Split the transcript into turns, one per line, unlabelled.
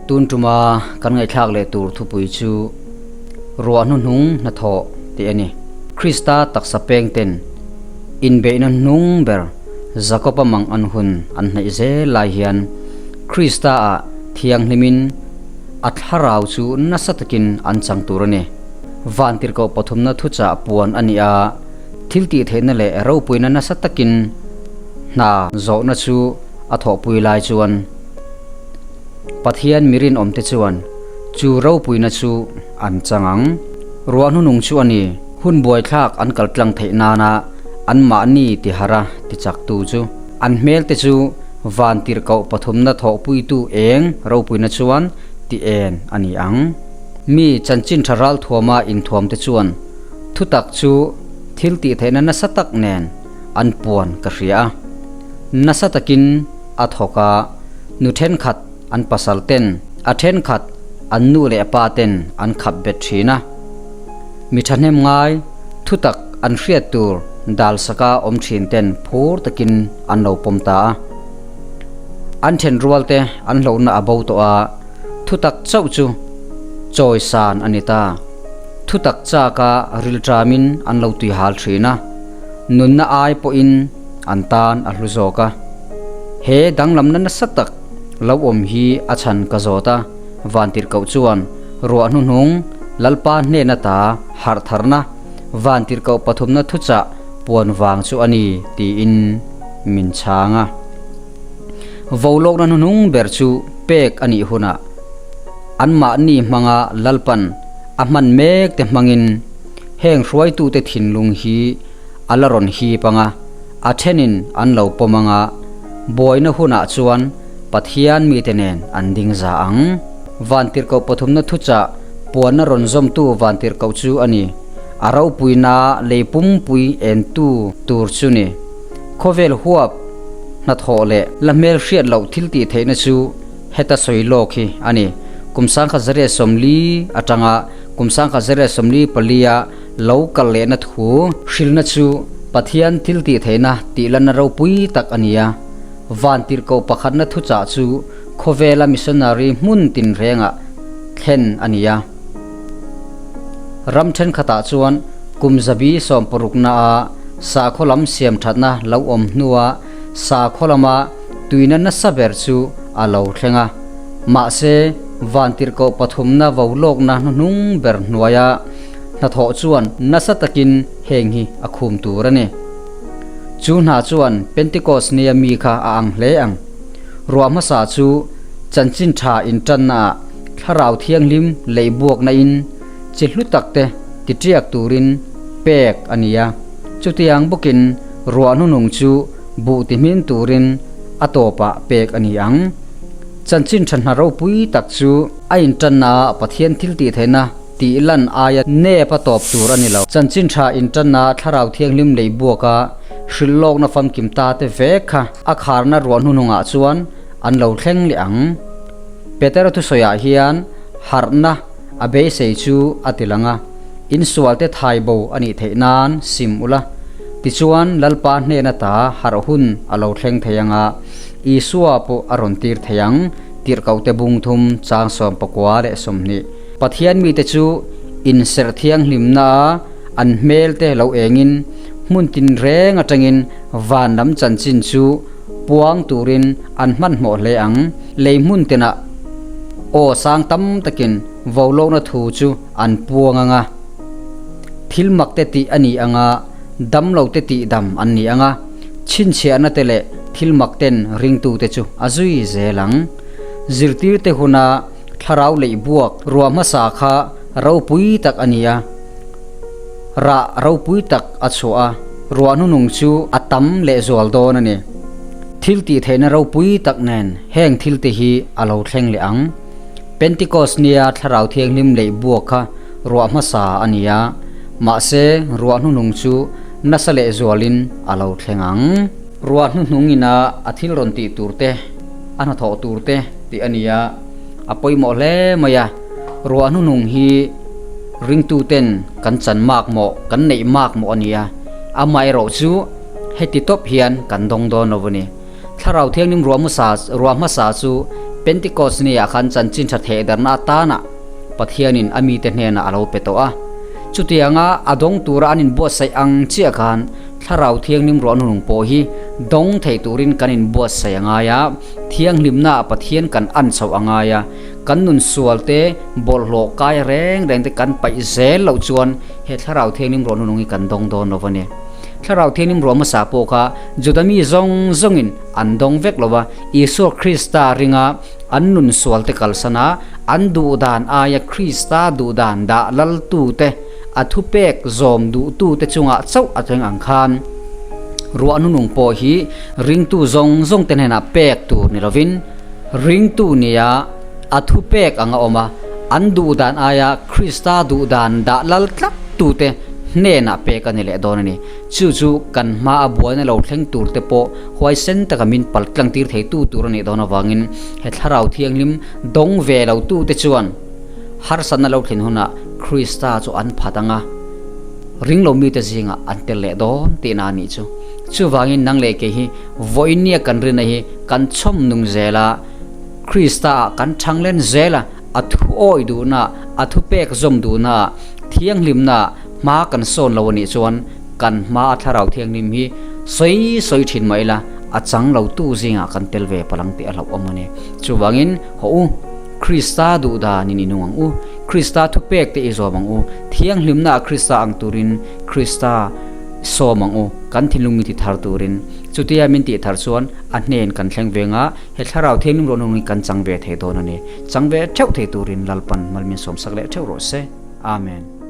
Tun tuma kan ngaihthlak leh tur thupui chu Ruah hnuhnung hnathawh tih a ni. Krista taksa peng ten inbeihna hnung ber Jakob-a mang an hun an hnaih zel lai hian Krista-ah thianghlimin a thlarau chu nasa takin an chang tur a ni. Vantirhkoh pathumna thuchah puan a ni a, thil tih theihna leh ropuina nasa takin hna zawhna chu a thawhpui lai chuan Pathian mi rinawmte chuan chu ropuina chu an chang ang. Ruah hnunung chu a ni, hun buaithlak an kal tlang theih nana anmahni tihara tichaktu chu. An hmelte chu vantirhkoh pathumna thawhpuitu eng ropuina chuan ti en a ni ang. Mi chanchin tha ralthuama inthuamte chuan thutak chu thil tih theihna nasa tak nen an puan ka hria a. Nasa takin a thawk a, nu thenkhat an pasal ten, a thenkhat an nu leh pa ten an khap bet thin a. Mi thahnem ngai thutak an hriat tur dal saka awm thin ten phur takin an lo pawm ta a. An thenrual te an hlauhna a bo tawh a. Thutak chauh chu chawi san a ni ta. Thutak chaka rilṭamin an lo tui hal ṭhin a, nunna ai pawhin an tan a hlu zawk a. He danglamna nasa tak lo awm hi a chhan ka zawt a, Vantirhkoh chuan ruah hnuhnung Lalpa hnena ta harh tharna Vantirhkoh pathumna thuchah puan vang chu a ni tiin min chhang a. Volawkna hnuhnung ber chu pek a nih hunah anmahni hmanga Lalpan a hman mek te hmangin heng hruaitute thinlung hi a la rawn hip anga, a thenin an lo pawm anga, buaina hunah chuan Pathian mite nen an ding za ang. Vantirhkoh pathumna thuchah puanna rawn zawmtu vantirhkoh chu a ni. A ropuina lei pumpui entu tur chu ni. Khawvel huap hnathawh leh la hmel hriat loh thil tih theihna chu heta sawi lawk hi a ni. Kum 1940 atanga kum 1944-a lo kal lehna thu hrilhna chu Pathian thil tih theihna tih lanna ropui tak a ni a. Vantirhkoh pakhatna thuchah chu khawvela missionary hmun tinrengah thlen a ni a. Ram thenkhatah chuan kum zabi sawmparuknaa sakhaw lam siamthatna lo awm hnua sakhaw lama tuina nasa ber chu a lo thleng a. Mahse, vantirhkoh pathumna volawkna hnuhnung ber hnuaia hnathawh chuan nasa takin heng hi a khum tur a ni. Chu hna chuan Pentecost nia mi kha a ang hle ang. Ruah hmasa chu chanchin tha intannaah Thlarau Thianghlim leihbuakna in chi hlu tak te ti tiak turin pek a ni a, chutiang bawkin ruah hnunung chu buh ti hmin turin a tawpah pek a ni ang. Chanchin tha hna ropui tak chu a intanna ah Pathian thil tih theihna tih lan aia nep a tawp tur a ni lo. Chanchin tha intanna Thlarau Thianghlim leihbuaka hrilhlawkna famkim ta te vek kha a kharna ruah hnunungah chuan an lo thleng leh ang. Petera thusawiah hian harhna a beisei chu a ti lang a, Insualte thai bo a nih theih nan sim ula, tichuan Lalpa hnena ta harh hun a lo thleng thei ang a, Isua pawh a rawn tir thei ang, Tirhkohte bung thum chang 28. Pathian mite chu inserh thianghlimna a an hmelte lo engin hmun tinreng atangin van lam chanchin chu puang turin an hmanhmawh hle ang. Lei hmun tinah aw sang tam takin volawkna thu chu an puang ang a, thil mak te tih a ni ang a, dam lo te tih dam an ni ang a, chhinchhiahna te leh thil mak ten ringtute chu a zui zel ang. Zirtirte huna thlarau leih buak ruah hmasa kha ropui tak a ni a, rah ropui tak a chhuah a, ruah hnunung chu a tam lehzual dawn a ni. Thil tih theihna ropui tak nen heng thil te hi a lo thleng leh ang. Pentecost nia Thlarau Thianghlim leih buak kha ruah hmasa a ni a, mahse ruah hnuhnung chu nasa lehzualin a lo thleng ang. Ruah hnuhnung ina a thil rawn tih tur te, a hnathawh tur te tih a ni a, a pawimawh hle mai a. Ruah hnuhnung hi ringtuten kan chan mak mawh, kan neih mak mawh a ni a, amaherawh chu, Heti tawp hian kan dawng dawn lo a ni. Thlarau Thianghlim ruah hmasa ruah hmasa chu Pentikos ni-ah khan chanchin tha thehdarna atana Pathianin a mite hnenah a lo pe tawh a. Chutianga a dawng tura an inbuatsaih ang chiah khan Thlarau Thianghlim ruah hnunung pawh hi dawng thei turin kan inbuatsaih a ngai a, thianghlimnaah Pathian kan an chhoh a ngai a, kan nun sual te, bawlhhlawh kai reng reng te kan paih zel loh chuan he Thlarau Thianghlim ruah hnunung hi kan dawng dawn lo a ni. Thlarau Thianghlim ruah hmasa pawh kha Juda mi zawng zawngin an dawng vek lo a, Isua Krista ringa an nun sual te kalsan a, an duhdan aia Krista duhdan dah laltute, a thupek zawm duhtute chungah chauh a thleng ang khan ruah nunung pawh hi ringtu zawng zawng te hnenah pek tur ni lovin ringtu nia a thupek ang a awm a, an duhdan aia Krista duhdan dah lal tlat tute hnenah pek a ni leh dawn a ni. Chu chu kan hma a buaina lo thleng tur te pawh huaisen taka min pal tlang tir thei tu tur a nih dawn avangin he thlarau thianghlim dawng ve lo tute chuan harsatna lo thlen hunah Krista chu an phat ang a, ring lo mite zingah an tel leh dawn tihna a nih chu. Chuvangin nang leh kei hi vawinia kan rinna hi kan chhawm nung zel a, Krista-ah kan chhang len zel a, a thu awi duhna, a thu pek zawm duhna, thianghlimna hma kan sawn lo a nih chuan kan hma a thlarau thianghlim hi sawi sawi thin mah ila a chang lo tu zingah kan tel ve palang tih a hlauhawm a ni. Chuvangin haw u, Krista duh danin i nung ang u, Krista thupek te i zawm ang u, thianghlimna ah Krista ang turin Krista sawm ang u, kan thinlung min ti thar turin. Chutia min tih thar chuan a hnen kan thleng ve nga, he thlarau thianghlim ruah nung hi kan chang ve thei dawn a ni. Chang ve theuh thei turin Lalpan malmin sawmsak leh theuh rawh se. Amen.